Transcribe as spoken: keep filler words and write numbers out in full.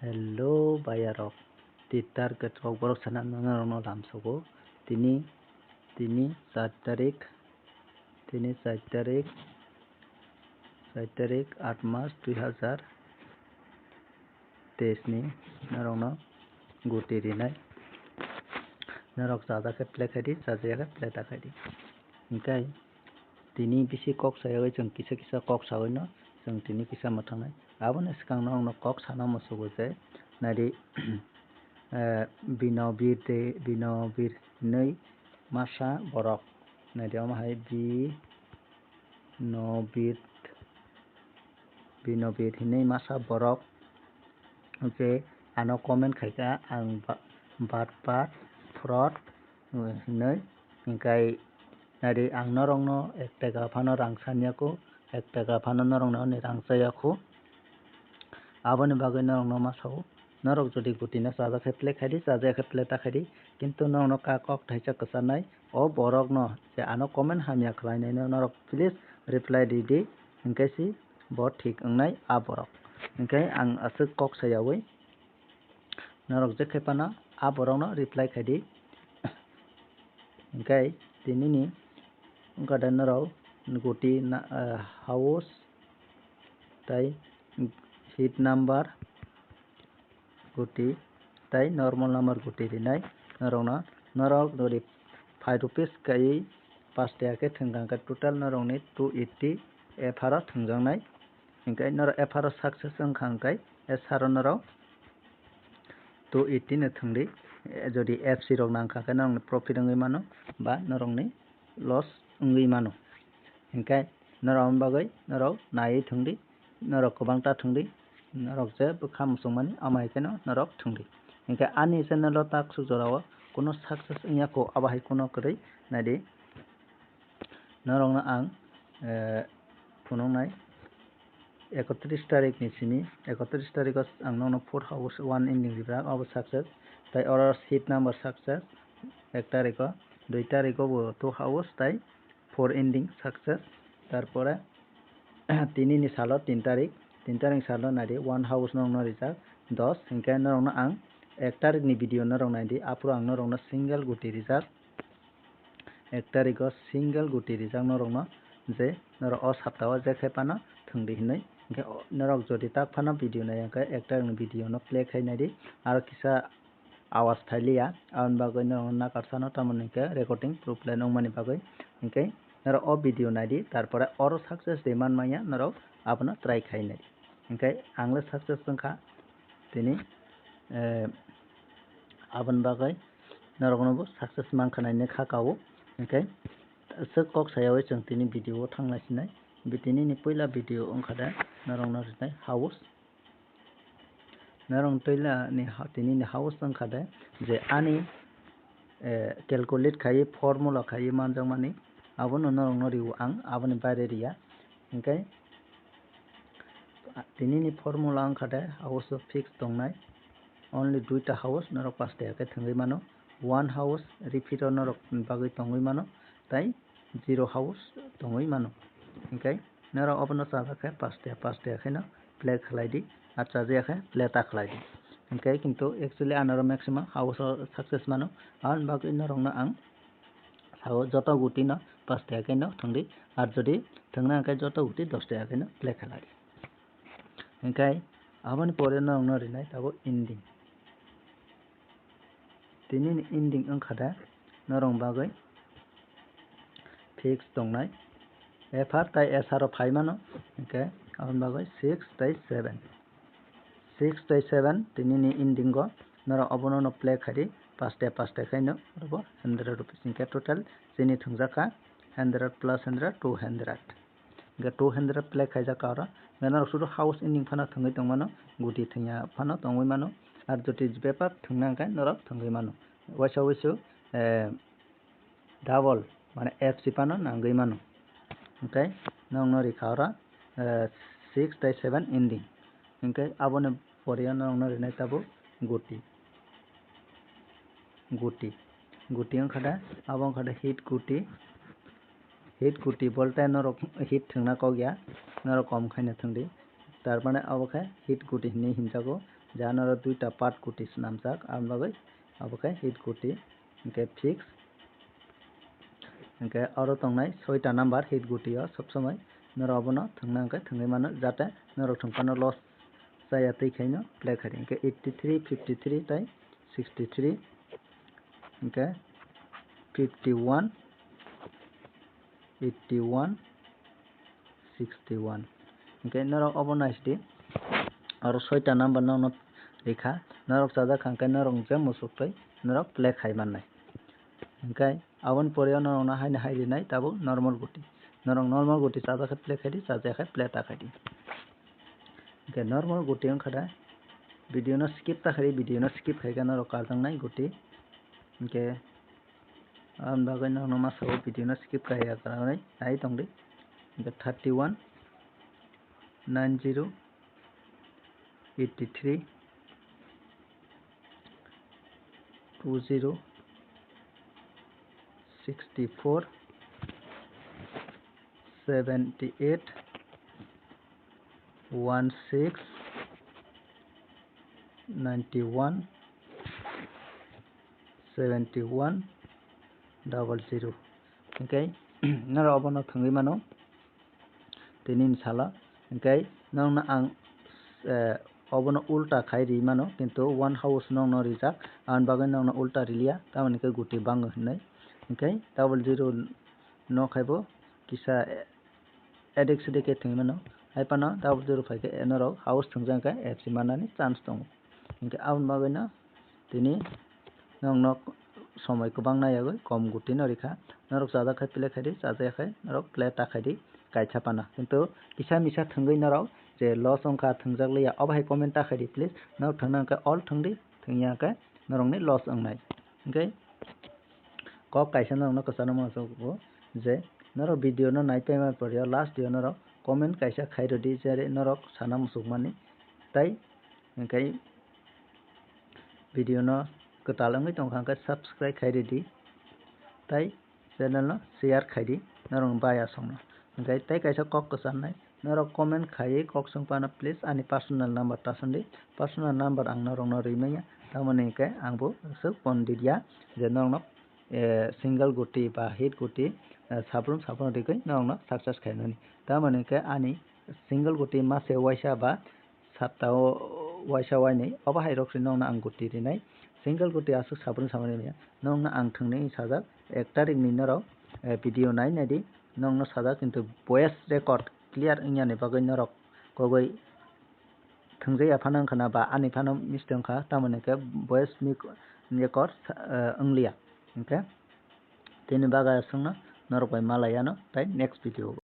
Hello bayarok, titar ketok borok sana norokno lamsogo. Tini, tini char tarik, tini char tarik, char tarik, aat mas dui hazar teis ni norokno guti rinai. Norok chajak khe play khaidi, chajaya khe play ta khaidi. Hinkhe tini bisi kok sayagwi chwng kisa kisa kok sawi no chwng tini kisa mwthangnai. Aboni swkang no ang no kok sana musugo je, naidi, eh, Bino Bir de, Bino Bir hinwi masa borok. Naidi omo hai Bino Bir, Bino Bir hinwi masa borok je ano comment khaikha ang ba-, bat bat fraud hinwi. Hinkhe naidi ang norokno ek taka phano rang sanya kho, ek taka phano norokno ani rang chaya kho. Aboni bagwi norokno ma sao, norok jodi guti no chajak khe play khaidi, chajaya khe play ta khaidi, kintu norokno ka kok thaisa kwcharnai, o borokno je ano comment hamya khlainaino norok please reply ridi, hinkhe si bo thik wngnai a borok. Hinkhe ang aswk kok sayawi norok je khe phano a borokno reply khaidi. Hinkhe tinini wngkha de norok guti na, ah, house tei hit number guti tei normal number guti rinai norokno. Norok jodi five rupees kaiwi paste khe thwngkha khe total norokni two eighty apharo thwngjaknai. Hinkhe norok apharo success wngkha hinkhe asaro norok two eighty no thwngdi. Jodi F C rok nangkha khe norokni profit wngwi mano ba norokni loss wngwi mano. Hinkhe norok aboni bagwi norok naiwi thwngdi, norok kwbang ta thwngdi, norok je bwkha muchungmani amo hai kheno norok thwngdi. Hinkhe ani channel o taksuk jorao kuno success wngya kho, abo hai kuno kwrwi naidi. Norokno ang, eh, phunuknai ekotris tarik ni simi, ekotris tariko ang nokno four house one ending rijak, abo success. Tai oro seat number success, ek tariko, dui tariko bo two house tai four ending success. Tarpore tini ni salo tin tarik, tin tarik ni salo naidi one house nokno rijak dos, hinkhe norokno ang ek tarik ni video norok naidi, aphuru ang norokno single guti rijak. Ek tariko single guti rijak norokno, je norok o saptao je khe phano thwngdi hinwi. Hinkhe o-, norok jodi tak phano video nai hinkhe ek tarikni video no play khai naidi, aro kisa awas phailiya, aboni bagwi norokno nakarsano, tamoni hinkhe recording problem wngmani bagwi. Hinkhe norok o video naidi, tarpore oro success de man manya norok abono try khai naidi. Hinkhe ang le success wngkha tini, eh, aboni bagwi norokno bo success mankha naini kha kao. Hinkhe aswk kok sayawi chwng tini video o thanglai sinai. Bi tini ni puila video wngkha de norokno rinai house. Norok puila ni ha-, tini ni house wngkha de je ani, eh, calculate khaiwi formula khaiwi manjakmani abono norokno rio ang, aboni baire riya. Hinkhe tini ni formula wngkha de house o fix tongnai, only duita house norok paste khe thwngwi mano, one house repeat o norok bagwi tongwi mano, tai zero house tongwi mano. Hinkhe norok obono chajak khe paste paste kheno play khlai di, ar chajaya khe play ta khlai di. Hinkhe kintu actually anoro maximum house o success mano, aboni bagwi norokno ang sao joto guti no paste kheno thwngdi, ar jodi thwngna hinkhe joto guti doste kheno play khlai di. Hinkhe aboni pore norokno rinai tabuk ending. Tini ni ending wngkha de norok bagwi fix tongnai. F R tai S R o phai mano, hinkhe aboni bagwi six tai seven. Six tai seven tini ni ending o norok obono no play khaidi, paste paste khaino oro bo hundred rupees hinkhe total chini thwngjak kha hundred plus hundred, two hundred. Hinkhe two hundred play khaijak kha oro. Hinkhe norok sudu house ending phano thwngwi tongmano, guti thwngya phano tongwi mano. Ar jodi bepar thwngna hinkhe norok thwngwi mano. Waisa waisu, eh, double, mane F C phano nangwi mano. Hinkhe norokno rikha oro, eh, six tai seven ending. Hinkhe aboni pore norokno rinai tabuk guti. Guti. Guti wngkha de, abo wngkha de hit guti. Hit guti bolte norok hit thwngna kok ya, norok kom khaina thwngdi. Tar mane abo khe hit guti hinwi hinjago, je norok duita part guti swnamjak, aboni bagwi abo khe hit guti, hinkhe fix. Hinkhe oro tongnai soita number hit guti o sob somoi norok abono thwngna hinkhe thwngwi mano, jate norok thwng phano loss chaya twi khaino play khaidi. Hinkhe eighty three, fifty three tei sixty three, hinkhe fifty one, eighty one, sixty one. Hinkhe norok obo naisidi, oro soita number norokno rikha, norok chajak kha hinkhe norok je musuktwi norok play khai mannai. Hinkhe aboni pore norokno haino hai rinai tabuk normal guti. Norok normal guti chajak khe play khaidi, chajak khe play ta khaidi. Hinkhe normal guti wngkha da, video no skip ta khaidi, video no skip khaikhe norok karjaknai guti. Hinkhe aboni bagwi norokno masa o video no skip khaiya kwrwnwi nai tongdi. Hinkhe thirty one, nine zero, eighty three, two zero, sixty four, seventy eight, one six, ninety one, seventy one, double zero. Hinkhe norok obono thwngwi mano. Tini ni salo. Hinkhe nokno ang, eh, obono ulta khai ri mano, kintu one house nokno rijak, aboni bagwi nokno ulta riliya, tamoni khe guti bango hinwi. Hinkhe double zero no khaibo kisa, eh, addict sidike thwngwi mano. Hai phano double zero phaikhe norok house thwngjak khe F C mannani chance tongo. Hinkhe aboni bagwino tini nokno somoi kwbang nayagwi kom gutino rikha. Norok chajak khai play khaidi, chajak khai norok play ta khaidi kaisa phano. Kintu kisa misa thwngwi norok je loss wngkha thwngjak liya, obo hai comment ta khaidi please. Norok thwngna hwnkhe all thwngdi, thwngya hwnkhe norokni loss wngnai. Hinkhe kok kaisa norokno kwchangma uansukgo je norok video no naipaima porya last o norok comment kaisa khairodi, jere norok sana muchukmani. Tai hinkhe video no kwtal wngwi tongkha hinkhe subscribe khairidi, tai channel no share khaidi norok bai aswkno. Hinkhe tei kaisa kok kwcharnai, norok comment khaiwi kok swng phano please ani personal number ta swngdi. Personal number ang norokno rwi manya, tamoni hinkhe angbo swk pondit ya je norokno, eh, single guti ba hit guti, eh, sabrum sabrum rigwi norokno success khainani. Tamoni hinkhe ani single guti mase waisa ba sapta o waisa wainwi obo hai rok se nokno ang guti rinai. Single guti aswk sabrum sabrum ya nokno ang thwngwi sajak ek tarik ni norok, eh, video nai naidi nokno sajak, kintu voice record clear wngya ni bagwi norok kogwi thwngjaya phano wngkha na ba ani phano misti wngkha, tamoni khe voice mic record, eh, wngliya. Hinkhe tini bagwi aswkno norok bai malai ano tai next video o.